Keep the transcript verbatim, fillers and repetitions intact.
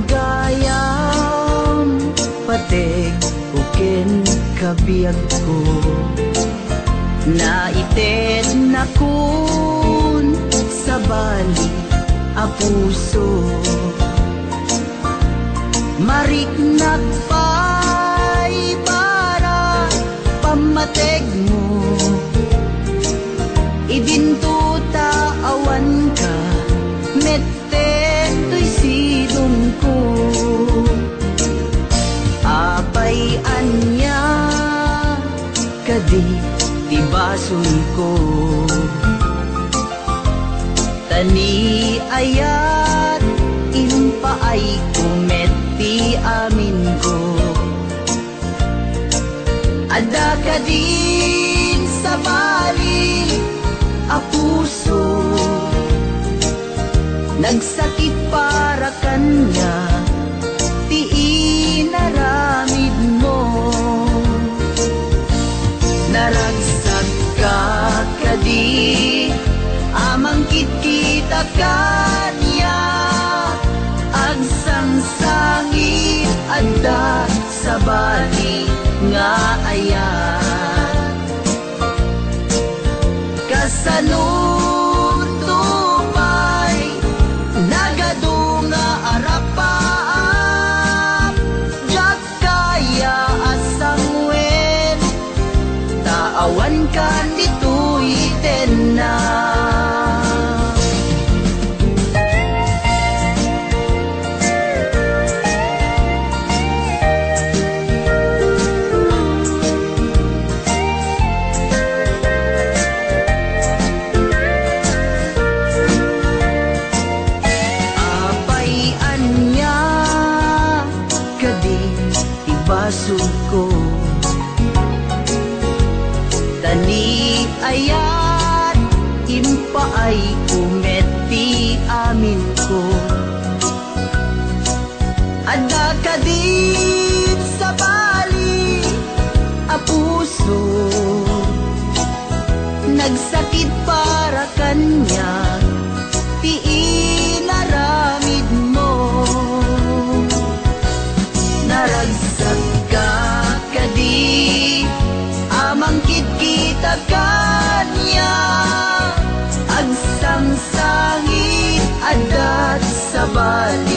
Gayam, pateg, uken kabiagko. Naitednakon sabali a puso. Mariknak pay para pammategmo. Idinto ta awanka, metten toy sidongko. Apay ania kadi ti basolko? Ta ni ayat, impaayko met ti aminko. Adda kadin sabali a puso, nagsakit para kaniak ti inaramidmo. Naragsak ka kadi a mangkitkita kaniak, agsangsangit adda sabali nga ayat. Kasano to pay nagadu nga arapaap? Diak kaya a sanguen, ta awan kan ditoy tenna. Apay ania kadi ti basolko? Ta ni ayat, impaayko met ti aminko. Adda kadin sabali a puso, nagsakit para kaniak ti inaramidmo. Naragsak ka kadi a mangkitkita kaniak, agsangsangit adda sabali